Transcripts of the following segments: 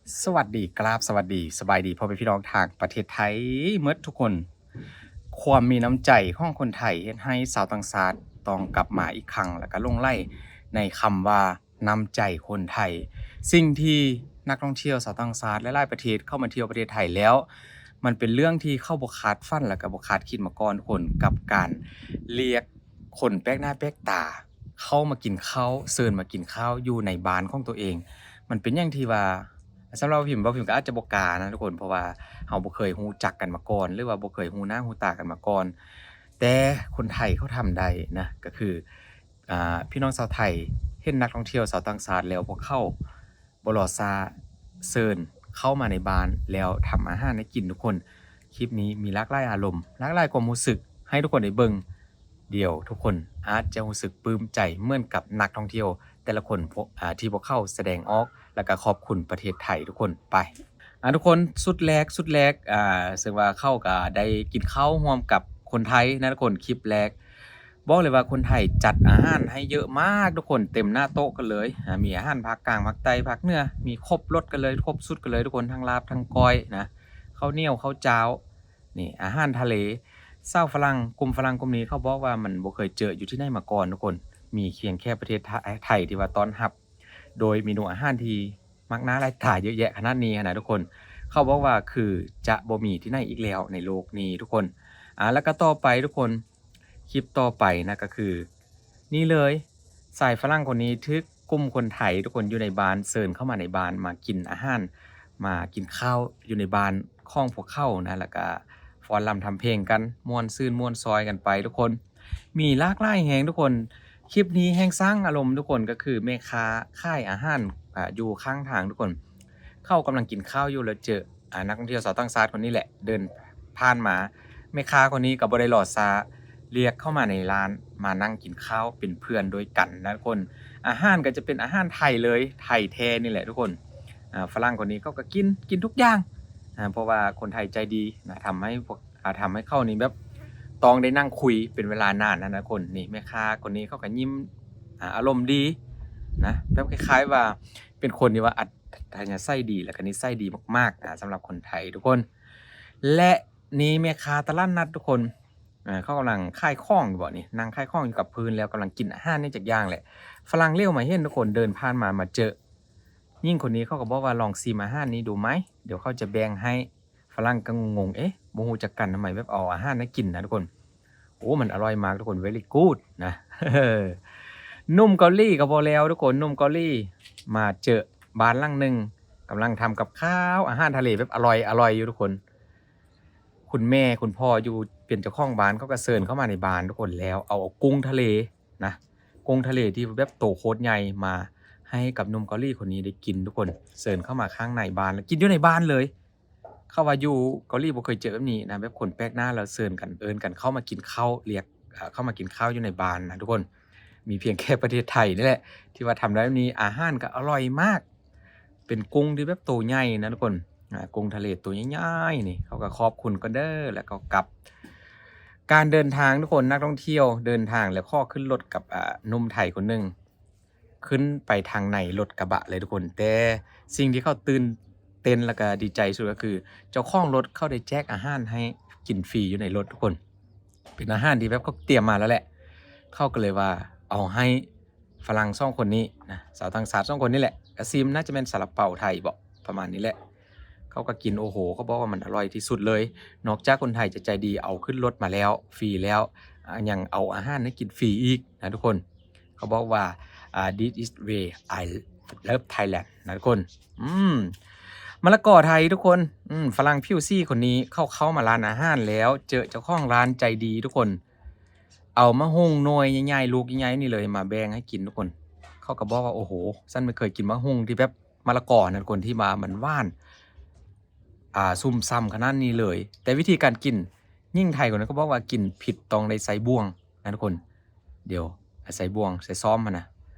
ສະຫວັດດີ ກາບສະຫວັດດີ ສະບາຍດີພໍ່ແມ່ພີ່ນ້ອງທາງປະເທດໄທໝົດທຸກຄົນ. ຄວາມມີນ້ຳໃຈຂອງຄົນໄທເຮັດໃຫ້ຊາວຕ່າງຊາດຕ້ອງກັບມາອີກຄັ້ງ ແລ້ວກໍຫຼົງໄຫຼໃນຄຳວ່ານ້ຳໃຈຄົນໄທ. ສິ່ງທີ່ນັກທ່ອງທ່ຽວຊາວຕ່າງຊາດຫຼາຍໆປະເທດເຂົ້າມາທ່ຽວປະເທດໄທແລ້ວ ມັນເປັນເລື່ອງທີ່ເຂົາບໍ່ຄາດຝັນ ແລ້ວກໍບໍ່ຄາດຄິດມາກ່ອນທຸກຄົນ ກັບການລຽກຄົນແປກໜ້າແປກຕາເຂົ້າມາກິນເຂົ້າ ເຊີນມາກິນເຂົ້າຢູ່ໃນບ້ານຂອງຕົວເອງ. ມັນເປັນຫຍັງທີ່ວ່າ ສຳລັບພິມ ເວົ້າພິມກໍອາດຈະບໍ່ກ້ານະທຸກຄົນ ເພາະວ່າເຮົາບໍ່ເຄີຍຮູ້ຈັກກັນມາກ່ອນ ຫຼືວ່າບໍ່ເຄີຍຮູ້ໜ້າຮູ້ຕາກັນມາກ່ອນ ແຕ່ຄົນໄທເຂົາທຳໄດ້ນະ ກໍຄື ອ່າ ພີ່ນ້ອງຊາວໄທເຫັນນັກທ່ອງທ່ຽວຊາວຕ່າງຊາດແລ້ວ ພວກເຂົາບໍ່ລໍຊ້າເຊີນເຂົ້າມາໃນບ້ານ ແລ້ວທຳອາຫານໃຫ້ກິນທຸກຄົນ. ຄລິບນີ້ມີຫຼາກຫຼາຍອາລົມ ຫຼາກຫຼາຍຄວາມຮູ້ສຶກໃຫ້ທຸກຄົນໄດ້ເບິ່ງ. ດຽວທຸກຄົນອາດຈະຮູ້ສຶກປຶ້ມໃຈເໝືອນກັບນັກທ່ອງທ່ຽວແຕ່ລະຄົນ ພວກ ອ່າ ທີ່ພວກເຂົາສະແດງອອກ ແລ້ວກໍຂອບຄຸນປະເທດໄທທຸກຄົນ. ໄປ ອ່າ ທຸກຄົນ ຊຸດແລກ ຊຸດແລກ ອ່າ ເຊິ່ງວ່າເຂົາກໍໄດ້ກິນເຂົ້າຮ່ວມກັບຄົນໄທນະທຸກຄົນ. ຄລິບແລກ ບອກເລີຍວ່າຄົນໄທຈັດອາຫານໃຫ້ເຍອະມາກທຸກຄົນ ເຕັມໜ້າໂຕະກັນເລີຍ. ອ່າ ມີອາຫານພາກກາງ ພາກໃຕ້ ພາກເໜືອ ມີຄົບລົດກັນເລີຍ ຄົບຊຸດກັນເລີຍທຸກຄົນ ທັງລາບ ທັງກ້ອຍນະ ເຂົ້າໜຽວ ເຂົ້າຈ້າວ ນີ້ ອາຫານທະເລ. ຊາວຝຣັ່ງ ກຸ່ມຝຣັ່ງກຸ່ມນີ້ ເຂົາບອກວ່າມັນບໍ່ເຄີຍເຈີຢູ່ທີ່ໃດມາກ່ອນທຸກຄົນ ມີພຽງແຄ່ປະເທດໄທ ໄທທີ່ວ່າຕ້ອນຮັບໂດຍເມນູອາຫານທີ່ ມັກໜ້າຫຼາຍຕາເຍອະແຍະຂະໜາດນີ້ຫັ້ນນະທຸກຄົນ. ເຂົາບອກວ່າຄືຈະບໍ່ມີທີ່ໃດອີກແລ້ວໃນໂລກນີ້ທຸກຄົນ. ອ່າ ແລ້ວກໍຕໍ່ໄປທຸກຄົນ ຄລິບຕໍ່ໄປນະ ກໍຄືນີ້ເລີຍ ຊາຍຝຣັ່ງຄົນນີ້ຖືກກຸ່ມຄົນໄທທຸກຄົນຢູ່ໃນບ້ານເຊີນເຂົ້າມາໃນບ້ານ ມາກິນອາຫານ ມາກິນເຂົ້າຢູ່ໃນບ້ານຂອງພວກເຂົານະ ແລ້ວກໍຟ້ອນລຳທຳເພງກັນ ມ່ວນຊື່ນມ່ວນຊອຍກັນໄປທຸກຄົນ. ມີຫຼາກຫຼາຍແຮງທຸກຄົນ. ຄລິບນີ້ແຮ່ງສ້າງອາລົມທຸກຄົນ ກໍຄືແມ່ຄ້າຂາຍອາຫານ ອ່າ ຢູ່ຂ້າງທາງທຸກຄົນ ເຂົາກຳລັງກິນເຂົ້າຢູ່ ແລ້ວເຈີ ອ່າ ນັກທ່ອງທ່ຽວຊາວຕ່າງຊາດຄົນນີ້ແຫຼະເດີນຜ່ານມາ. ແມ່ຄ້າຄົນນີ້ກໍບໍ່ໄດ້ລໍຊ້າ ລຽກເຂົ້າມາໃນຮ້ານ ມານັ່ງກິນເຂົ້າເປັນເພື່ອນດ້ວຍກັນນະທຸກຄົນ. ອາຫານກໍຈະເປັນອາຫານໄທເລີຍ ໄທແທ້ນີ້ແຫຼະທຸກຄົນ. ອ່າ ຝຣັ່ງຄົນນີ້ເຂົາກໍກິນ ກິນທຸກຢ່າງ ອ່າ ເພາະວ່າຄົນໄທໃຈດີນະ ທຳໃຫ້ພວກ ອ່າ ທຳໃຫ້ເຂົານີ້ແບບຕ້ອງໄດ້ນັ່ງຄຸຍເປັນເວລານານຫັ້ນນະທຸກຄົນ. ນີ້ແມ່ຄ້າຄົນນີ້ເຂົາກໍຍິ້ມ ອ່າ ອາລົມດີນະ ແບບຄ້າຍໆວ່າເປັນຄົນທີ່ວ່າອັດທະຍາໄສດີ ແລ້ວກໍນິໄສດີມາກໆ ອ່າ ສຳລັບຄົນໄທທຸກຄົນ. ແລະ ນີ້ແມ່ຄ້າຕະຫຼາດນັດທຸກຄົນ ອ່າ ເຂົາກຳລັງຂາຍຂອງຢູ່ບໍນີ້ ນັ່ງຂາຍຂອງຢູ່ກັບພື້ນ ແລ້ວກຳລັງກິນອາຫານຫຍັງຈັກຢ່າງແຫຼະ. ຝຣັ່ງຫຼຽວມາເຫັນທຸກຄົນ ເດີນຜ່ານມາ ມາເຈີ ຍິງຄົນນີ້ ເຂົາກໍບອກວ່າ ລອງຊີມອາຫານນີ້ດູໄໝ ດຽວເຂົາຈະແບ່ງໃຫ້. ຝຣັ່ງກໍງົງໆ ເອະ ບໍ່ຮູ້ຈັກກັນ ທຳໄມແບບເອົາອາຫານໃຫ້ກິນນະທຸກຄົນ. ໂອ້ ມັນອະລ່ອຍມາກທຸກຄົນ very good ນະ. ໜຸ່ມເກົາຫຼີກໍບໍ່ແລ້ວທຸກຄົນ ໜຸ່ມເກົາຫຼີມາເຈີບ້ານຫຼັງໜຶ່ງ ກຳລັງທຳກັບຂ້າວ ອາຫານທະເລແບບອະລ່ອຍໆຢູ່ທຸກຄົນ. ຄຸນແມ່ຄຸນພໍ່ຢູ່ເປັນເຈົ້າຂອງບ້ານ ເຂົາກໍເຊີນເຂົ້າມາໃນບ້ານທຸກຄົນ ແລ້ວເອົາ ເອົາກຸ້ງທະເລນະ ກຸ້ງທະເລທີ່ແບບໂຕໂຄດໃຫຍ່ມາໃຫ້ກັບໜຸ່ມເກົາຫຼີຄົນນີ້ໄດ້ກິນທຸກຄົນ. ເຊີນເຂົ້າມາຂ້າງໃນບ້ານ ແລ້ວກິນຢູ່ໃນບ້ານເລີຍ. ເຂົາວ່າຢູ່ເກົາຫຼີບໍ່ເຄີຍເຈີແບບນີ້ນະ ແບບຄົນແປກໜ້າແລ້ວເຊີນກັນ ເອີ້ນກັນເຂົ້າມາກິນເຂົ້າ ລຽກ ເຂົ້າມາກິນເຂົ້າຢູ່ໃນບ້ານນະທຸກຄົນ. ມີພຽງແຄ່ປະເທດໄທນີ້ແຫຼະທີ່ວ່າທຳໄດ້ແບບນີ້. ອາຫານກໍອະລ່ອຍມາກ ເປັນກຸ້ງທີ່ແບບໂຕໃຫຍ່ນະທຸກຄົນ ອາ ກຸ້ງທະເລໂຕໃຫຍ່ໆນີ້. ເຂົາກໍຂອບຄຸນກ່ອນເດີ ແລ້ວກໍກັບ. ການເດີນທາງທຸກຄົນ ນັກທ່ອງທ່ຽວເດີນທາງ ແລ້ວຂໍຂຶ້ນລົດກັບ ອາ ໜຸ່ມໄທຄົນໜຶ່ງ ຂຶ້ນໄປທາງໃນລົດກະບະເລີຍທຸກຄົນ. ແຕ່ສິ່ງທີ່ເຂົາຕື່ນເຕັ້ນ ແລ້ວກໍດີໃຈສຸດກໍຄື ເຈົ້າຂອງລົດເຂົາໄດ້ແຈກອາຫານໃຫ້ກິນຟຣີຢູ່ໃນລົດທຸກຄົນ. ເປັນອາຫານທີ່ແບບເຂົາຕຽມມາແລ້ວແຫຼະ ເຂົາກໍເລີຍວ່າເອົາໃຫ້ຝຣັ່ງສອງຄົນນີ້ນະ ຊາວຕ່າງຊາດສອງຄົນນີ້ແຫຼະ. ກະຊີມ ໜ້າຈະແມ່ນຊາລາເປົາໄທບໍ ປະມານນີ້ແຫຼະ. ເຂົາກໍກິນ ໂອ້ໂຫ ເຂົາບອກວ່າມັນອະລ່ອຍທີ່ສຸດເລີຍ. ນອກຈາກຄົນໄທຈະໃຈດີເອົາຂຶ້ນລົດມາແລ້ວ ຟຣີແລ້ວ ອາ ຍັງເອົາອາຫານໃຫ້ກິນຟຣີອີກນະທຸກຄົນ. ເຂົາບອກວ່າ ອາ This is why I love Thailand ນະທຸກຄົນ. ອືມ ມະລະກອໄທທຸກຄົນ. ອືມ ຝຣັ່ງຜິວສີຄົນນີ້ ເຂົາເຂົ້າມາຮ້ານອາຫານແລ້ວ ເຈີເຈົ້າຂອງຮ້ານໃຈດີທຸກຄົນ ເອົາໝາກຫຸ່ງໜ່ວຍໃຫຍ່ໆ ລູກໃຫຍ່ໆນີ້ເລີຍ ມາແບ່ງໃຫ້ກິນທຸກຄົນ. ເຂົາກໍບອກວ່າ ໂອ້ໂຫ ຊັ້ນບໍ່ເຄີຍກິນໝາກຫຸ່ງທີ່ແບບ ມະລະກອນະທຸກຄົນ ທີ່ວ່າມັນຫວານ ອ່າ ຊຸ່ມຊ່ຳຂະໜາດນີ້ເລີຍ. ແຕ່ວິທີການກິນ ຍິງໄທຄົນນັ້ນກໍບອກວ່າກິນຜິດຕ້ອງໄດ້ໃຊ້ບ່ວງນະທຸກຄົນ. ດຽວໃຊ້ບ່ວງໃຊ້ຊ້ອມຫັ້ນນະ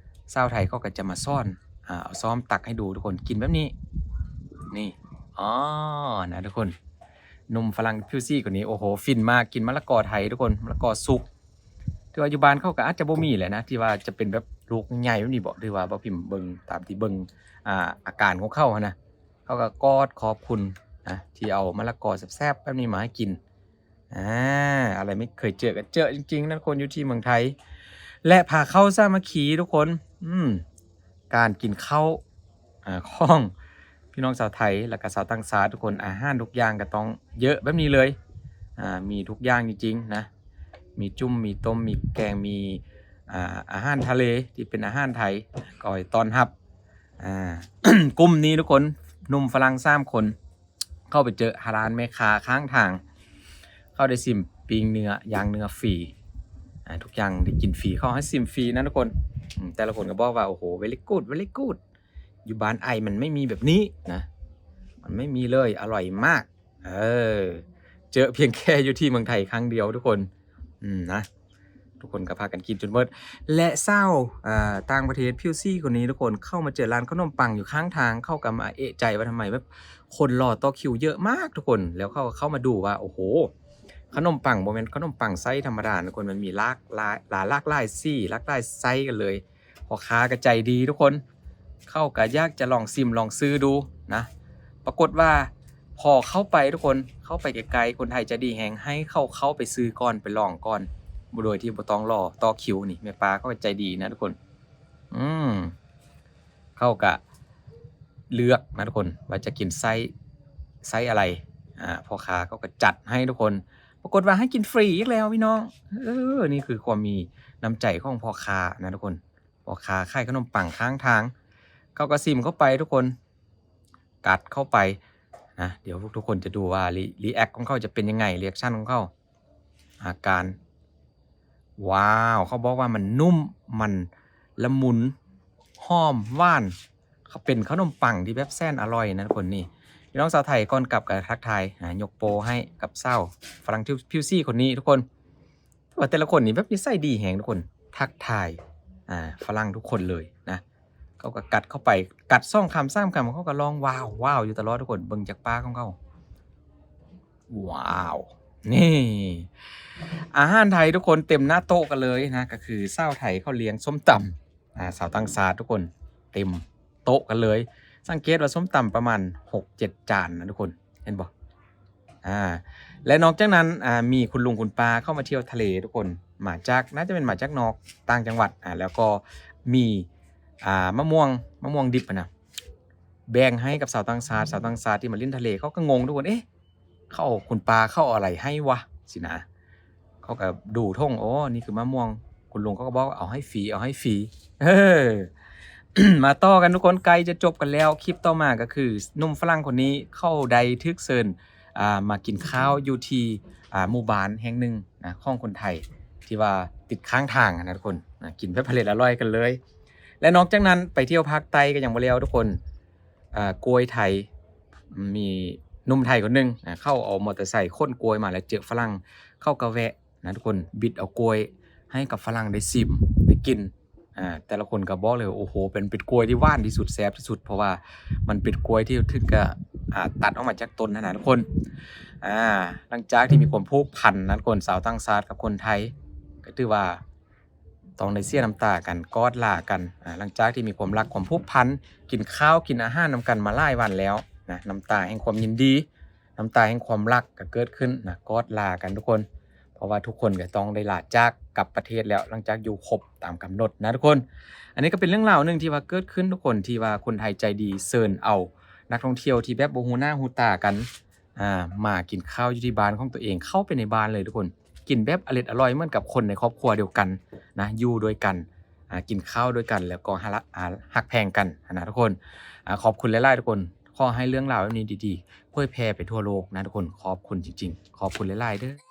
ຊາວໄທເຂົາກໍຈະມາສອນ ອາ ເອົາຊ້ອມຕັກໃຫ້ດູທຸກຄົນ ກິນແບບນີ້ ນີ້ ອໍ ນະທຸກຄົນ. ໜຸ່ມຝຣັ່ງຜິວສີຄົນນີ້ ໂອ້ໂຫ ຟິນມາກ ກິນມະລະກອໄທທຸກຄົນ ມະລະກອສຸກ. ຖືວ່າຢູ່ບ້ານເຂົາກໍອາດຈະບໍ່ມີແຫຼະນະ ທີ່ວ່າຈະເປັນແບບລູກໃຫຍ່ແບບນີ້ບໍ ຖືວ່າບໍ່ພິມເບິ່ງ ຕາມທີ່ເບິ່ງ ອາ ອາການຂອງເຂົາຫັ້ນນະ. ເຂົາກໍກອດຂອບຄຸນນະ ທີ່ເອົາມະລະກອແຊບໆແບບນີ້ມາໃຫ້ກິນ. ອາ ອາໄລໄມ່ເຄີຍເຈີກໍເຈີຈິງໆນະທຸກຄົນ ຢູ່ທີ່ເມືອງໄທ ແລະ ພາເຂົ້າສາມັກຄີທຸກຄົນ. ອືມ ການກິນເຂົ້າ ອາ ຂອງພີ່ນ້ອງຊາວໄທ ແລ້ວກໍຊາວຕ່າງຊາດທຸກຄົນ ອາຫານທຸກຢ່າງກໍຕ້ອງເຢີະແບບນີ້ເລີຍ. ອາ ມີທຸກຢ່າງຈິງໆນະ ມີຈຸ້ມ ມີຕົ້ມ ມີແກງ ມີ ອາ ອາຫານທະເລທີ່ເປັນອາຫານໄທ ຄອຍຕ້ອນຮັບ. ອາ ກຸ່ມນີ້ທຸກຄົນ ໜຸ່ມຝຣັ່ງສາມຄົນ ເຂົ້າໄປເຈີຮ້ານແມ່ຄ້າຂ້າງທາງ ເຂົາໄດ້ຊິມປີ້ງເນື້ອ ຍ່າງເນື້ອຟຣີ ອາ ທຸກຢ່າງໄດ້ກິນຟຣີ ເຂົາໃຫ້ຊິມຟຣີນະທຸກຄົນ. ອືມ ແຕ່ລະຄົນກໍບອກວ່າ ໂອ້ໂຫ very good very good ຢູ່ບ້ານໄອມັນໄມ່ມີແບບນີ້ນະ ມັນໄມ່ມີເລີຍ ອະລ່ອຍມາກ. ເອີ ເຈີພຽງແຄ່ຢູ່ທີ່ເມືອງໄທຄັ້ງດຽວທຸກຄົນ. ອືມ ນະ ທຸກຄົນກໍພາກັນກິນຈົນເໝິດ ແລະ ຊາວ ເອີ ຕ່າງປະເທດຜິວສີຄົນນີ້ທຸກຄົນ ເຂົ້າມາເຈີຮ້ານຂະໜົມປັງຢູ່ຂ້າງທາງ ເຂົາກໍມາເອະໃຈວ່າທຳໄມແບບຄົນລໍຕໍ່ຄິວເຢີະມາກທຸກຄົນ. ແລ້ວເຂົາກໍເຂົ້າມາດູວ່າ ໂອ້ໂຫ ຂະໜົມປັງບໍ່ແມ່ນຂະໜົມປັງໄສ້ທຳມະດານະທຸກຄົນ ມັນມີຫຼາກຫຼາຍ ຫຼາກຫຼາຍສີ ຫຼາກຫຼາຍໄສ້ກັນເລີຍ. ພໍ່ຄ້າກໍໃຈດີທຸກຄົນ ເຂົາກໍຢາກຈະລອງຊິມລອງຊື້ດູນະ. ປາກົດວ່າພໍເຂົ້າໄປທຸກຄົນ ເຂົ້າໄປໃກ້ໆ ຄົນໄທໃຈດີແຮງ ໃຫ້ເຂົາເຂົ້າໄປຊື້ກ່ອນ ໄປລອງກ່ອນ ໂດຍທີ່ບໍ່ຕ້ອງລໍຕໍ່ຄິວ. ນີ້ແມ່ປ້າເຂົາກໍໃຈດີນະທຸກຄົນ. ອືມ ເຂົາກະເລືອກນະທຸກຄົນ ວ່າຈະກິນໄສ້ ໄສ້ອະໄລ. ອາ ພໍ່ຄ້າເຂົາກໍຈັດໃຫ້ທຸກຄົນ ປາກົດວ່າໃຫ້ກິນຟຣີອີກແລ້ວພີ່ນ້ອງ. ເອີ ນີ້ຄືຄວາມມີນ້ຳໃຈຂອງພໍ່ຄ້ານະທຸກຄົນ. ພໍ່ຄ້າຂາຍຂະໜົມປັງຂ້າງທາງ ເຂົາກໍຊິມເຂົ້າໄປທຸກຄົນ ກັດເຂົ້າໄປນະ. ດຽວທຸກຄົນຈະດູວ່າ react ຂອງເຂົາຈະເປັນຍັງໄງ reaction ຂອງເຂົາ ອາການ ວ້າວ ເຂົາບອກວ່າມັນນຸ້ມ ມັນລະມຸນ ຫອມ ຫວານ ເຂົາເປັນຂະໜົມປັງທີ່ແບບແສນອະຮ່ອຍນະທຸກຄົນ. ນີ້ພີ່ນ້ອງຊາວໄທກ່ອນກັບກໍທັກທາຍ ອາ ຍົກໂປ້ໃຫ້ກັບສາວຝຣັ່ງຜິວສີຄົນນີ້ທຸກຄົນ. ແຕ່ວ່າແຕ່ລະຄົນນີ້ແບບນິໄສດີແຮງທຸກຄົນ ທັກທາຍ ອາ ຝຣັ່ງທຸກຄົນເລີຍນະ. ເຂົາກໍກັດເຂົ້າໄປ ກັດສອງຄຳສາມຄຳ ເຂົາກໍຮ້ອງວ້າວໆຢູ່ຕະຫຼອດທຸກຄົນ. ເບິ່ງຈາກປາກຂອງເຂົາ ວ້າວ ນີ້ ອາຫານໄທທຸກຄົນ ເຕັມໜ້າໂຕະກັນເລີຍນະ. ກໍຄືສາວໄທເຂົາລຽງສົ້ມຕຳ ອາ ຊາວຕ່າງຊາດທຸກຄົນ ເຕັມໂຕະກັນເລີຍ. ສັງເກດວ່າສົ້ມຕຳປະມານຫົກເຈັດຈານນະທຸກຄົນ ເຫັນບໍ່? ອາ ແລະ ນອກຈາກນັ້ນ ອາ ມີຄຸນລຸງຄຸນປ້າເຂົ້າມາທ່ຽວທະເລທຸກຄົນ ມາຈາກ ໜ້າຈະແມ່ນມາຈາກນອກຕ່າງຈັງຫວັດ ອາ ແລ້ວກໍມີ ອາ ມະມ່ວງ ມະມ່ວງດິບຫັ້ນນະ ແບ່ງໃຫ້ກັບຊາວຕ່າງຊາດ. ຊາວຕ່າງຊາດທີ່ມາຫຼິ້ນທະເລ ເຂົາກໍງົງທຸກຄົນ ເອະ ເຂົາ ຄຸນປ້າເຂົາເອົາອະໄລໃຫ້ວະ ຊີ້ນະ. ເຂົາກໍດູຖົງ ໂອ້ ນີ້ຄືມະມ່ວງ. ຄຸນລຸງເຂົາກໍບອກວ່າ ເອົາໃຫ້ຟຣີ ເອົາໃຫ້ຟຣີ. ເອີ ມາຕໍ່ກັນທຸກຄົນ ໃກ້ຈະຈົບກັນແລ້ວ. ຄລິບຕໍ່ມາກໍຄືໜຸ່ມຝຣັ່ງຄົນນີ້ເຂົາໄດ້ຖືກເຊີນ ອ່າ ມາກິນຂ້າວຢູ່ທີ່ ອ່າ ໝູ່ບ້ານແຫ່ງໜຶ່ງນະ ຂອງຄົນໄທ ທີ່ວ່າຕິດຂ້າງທາງນະທຸກຄົນນະ ກິນແບບອະເລັດອະລ່ອຍກັນເລີຍ. ແລະ ນອກຈາກນັ້ນໄປທ່ຽວພາກໃຕ້ກໍຍັງບໍ່ແລ້ວທຸກຄົນ. ອ່າ ກ້ວຍໄທ ມີໜຸ່ມໄທຄົນໜຶ່ງ ອ່າ ເຂົາເອົາມໍເຕີໄຊຂົນກ້ວຍມາ ແລ້ວເຈີຝຣັ່ງ ເຂົາກໍແວະນະທຸກຄົນ ບິດເອົາກ້ວຍໃຫ້ກັບຝຣັ່ງໄດ້ຊິມໄດ້ກິນ. ອ່າ ແຕ່ລະຄົນກໍບອກເລີຍວ່າ ໂອ້ໂຫ ເປັນ ເປັນກ້ວຍທີ່ຫວານທີ່ສຸດ ແຊບທີ່ສຸດ ເພາະວ່າມັນເປັນກ້ວຍທີ່ເພິ່ນກໍ ອ່າ ຕັດອອກມາຈາກຕົ້ນຫັ້ນນະທຸກຄົນ. ອ່າ ຫຼັງຈາກທີ່ມີຄວາມຜູກພັນນະທຸກຄົນ ຊາວຕ່າງຊາດກັບຄົນໄທ ກໍຖືວ່າ ຕ້ອງໄດ້ເສຍນ້ຳຕາກັນ ກອດລາກັນ ອາ ຫຼັງຈາກທີ່ມີຄວາມລັກຄວາມຜູກພັນ ກິນຂ້າວກິນອາຫານນຳກັນມາຫຼາຍວັນແລ້ວນະ ນ້ຳຕາແຫ່ງຄວາມຍິນດີ ນ້ຳຕາແຫ່ງຄວາມລັກກໍເກີດຂຶ້ນນະ ກອດລາກັນທຸກຄົນ ເພາະວ່າທຸກຄົນກໍຕ້ອງໄດ້ລາຈາກກັບປະເທດແລ້ວ ຫຼັງຈາກຢູ່ຄົບຕາມກຳນົດນະທຸກຄົນ. ອັນນີ້ກໍເປັນເລື່ອງລາວໜຶ່ງທີ່ວ່າເກີດຂຶ້ນທຸກຄົນ ທີ່ວ່າຄົນໄທໃຈດີເຊີນເອົານັກທ່ອງທ່ຽວທີ່ແບບບໍ່ຮູ້ໜ້າຮູ້ຕາກັນ ອ່າ ມາກິນຂ້າວຢູ່ທີ່ບ້ານຂອງຕົວເອງ ເຂົ້າໄປໃນບ້ານເລີຍທຸກຄົນ ກິນແບບອະເລັດອະລ່ອຍເໝືອນກັບຄົນໃນຄອບຄົວດຽວກັນນະ ຢູ່ດ້ວຍກັນ ອ່າ ກິນຂ້າວດ້ວຍກັນ ແລ້ວກໍ ອ່າ ຮັກແພງກັນຫັ້ນນະທຸກຄົນ. ອ່າ ຂອບຄຸນຫຼາຍໆທຸກຄົນ ຂໍໃຫ້ເລື່ອງລາວແບບນີ້ດີໆ ເຜີຍແຜ່ໄປທົ່ວໂລກນະທຸກຄົນ. ຂອບຄຸນຈິງໆ ຂອບຄຸນຫຼາຍໆເດີ້.